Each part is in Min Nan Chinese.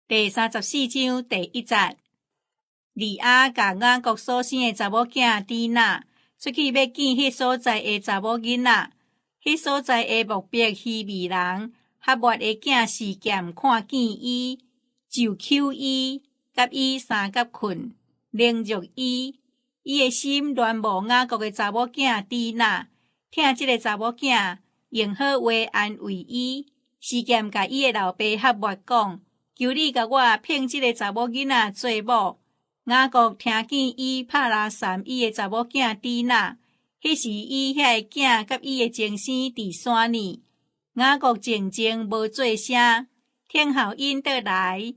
第三十四章第一節，利亞共雅各所生的查某囝底拿出去欲見彼所在的查某囡仔。彼所在的牧伯希未人哈抹的囝示劍看見伊，就搝伊，佮伊相佮睏，凌辱伊。伊的心戀慕雅各的查某囝底拿，疼這个查某囝，用好話安慰伊。示劍共伊的老爸哈抹講：求你共我聘這个查某囡仔做某。雅各聽見伊拍拉搧伊的查某囝底拿，彼時伊遐的囝佮伊的前生佇山裡。雅各靜靜無做聲，等候𪜶倒來。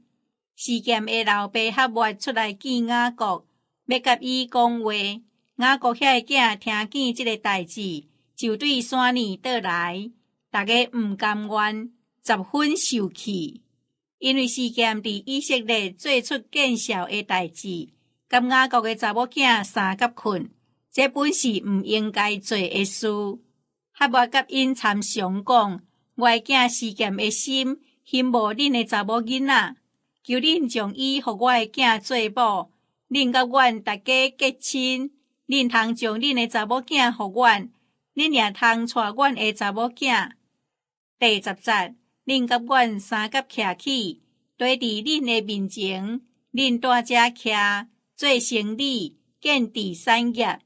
示劍的老爸哈抹出來見雅各，欲佮伊講話。雅各遐的囝聽見這个代誌，就對山裡倒來，逐家毋甘願，十分受氣。因為示劍佇以色列做出見笑的代誌，佮雅各的查某囝相佮睏，這本是毋應該做的事。哈抹佮𪜶參詳講：我的囝示劍的心欣慕恁的查某囡仔，求恁將伊予我的囝做某，恁佮阮逐家結親，恁通將恁的查某囝予阮，恁也通娶阮的查某囝。第十節。恁佮阮相佮徛起，綴佇恁的面前，恁蹛遮徛做生理，建置產業。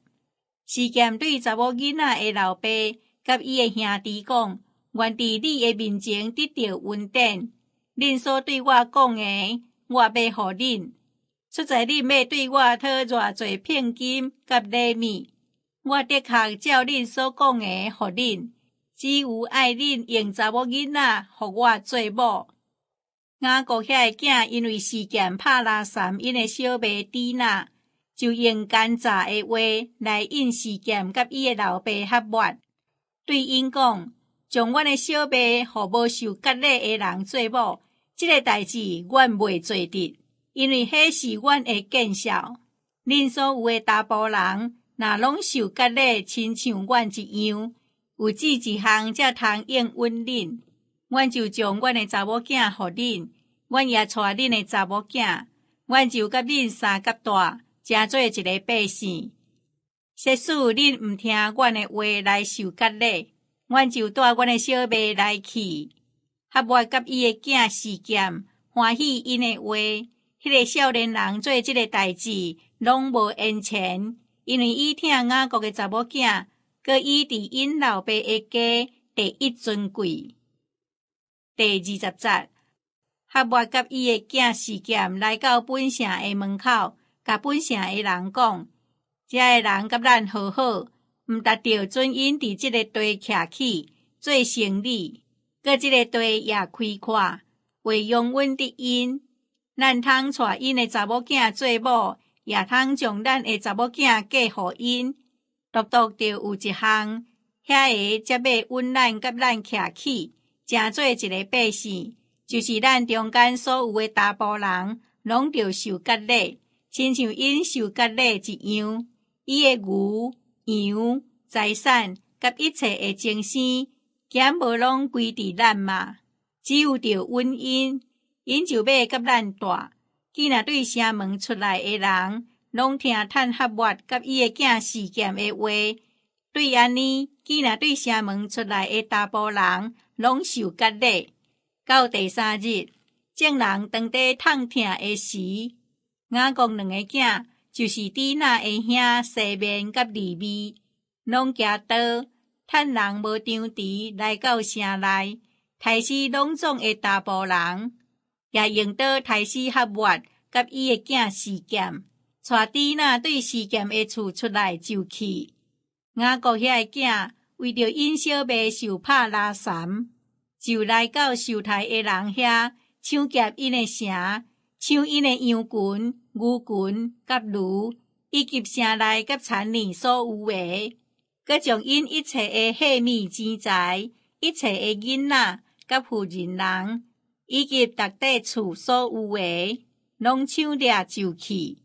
示劍對查某囡仔的老爸佮伊的兄弟講：願佇你的面前得著恩典。恁所對我講的，我欲予恁。出在恁欲對我討偌濟聘金佮禮物，我的確照恁所講的予恁。只有愛恁用查某囡仔予我做某。雅各遐的囝因為示劍拍拉搧𪜶的小妹底拿，就用奸詐的話來應示劍佮伊的老爸哈抹，對𪜶講：將阮的小妹予無受割禮的人做某，這个代誌阮袂做得，因為彼是阮的見笑。恁所有的查埔人，若攏受割禮，親像阮一樣，有這一項才通應允恁，阮就將阮的查某囝予恁，阮也娶恁的查某囝，阮就佮恁相佮蹛，成做一个百姓。設使恁毋聽阮的話來受割禮，阮就帶阮的小妹來去。哈抹佮伊的囝示劍歡喜𪜶的話，彼个少年人做這个代誌，攏無延遲，因為伊疼雅各的查某囝。閣伊佇𪜶老爸的家第一尊貴。第二十節，哈抹佮伊的囝示劍來到本城的門口，共本城的人講：遮的人佮咱和好，毋值著准𪜶佇這个地徛起做生理，閣這个地也開闊，會容允得𪜶，咱通娶𪜶的查某囝做某，也通將咱的查某囝嫁予𪜶。獨獨著有一項，遐个才欲允咱佮咱徛起，成做一个百姓，就是咱中間所有的查埔人，攏著受割禮，親像𪜶受割禮一樣。伊的牛、羊、財產佮一切的前生，敢無攏歸佇咱嗎？只有著允𪜶，𪜶就欲佮咱蹛。既若對城門出來的人，攏聽趁哈抹佮伊的囝示劍的話，對按呢，既若對城門出來的查埔人，攏受割禮。到第三日，眾人當佇痛疼的時，雅各兩个囝，就是底拿的兄西緬佮利未，攏舉刀，趁人無張持來到城內，刣死攏總的查埔人，也用刀刣死哈抹佮伊的囝示劍。帶底拿對示劍的厝出來就去。雅各遐的囝為著𪜶小妹受拍拉搧，就來到受刣的人遐搶劫𪜶的城，搶𪜶的羊群、牛群佮驢，以及城內佮田裡所有的，閣將𪜶一切的貨物錢財、一切的囡仔佮婦人人，以及逐塊厝所有的，攏搶掠就去。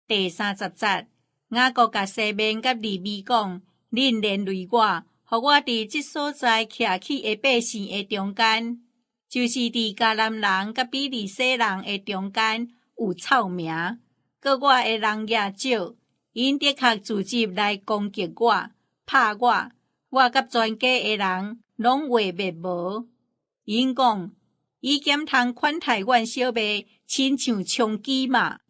第三十節，雅各共西緬佮利未講：恁連累我，予我佇這所在徛起的百姓的中間，就是佇迦南人佮比利洗人的中間有臭名，閣我的人也少，𪜶的確聚集來攻擊我，拍我，我佮全家的人攏會滅無。𪜶講，伊敢通款待阮小妹，親像充飢嗎？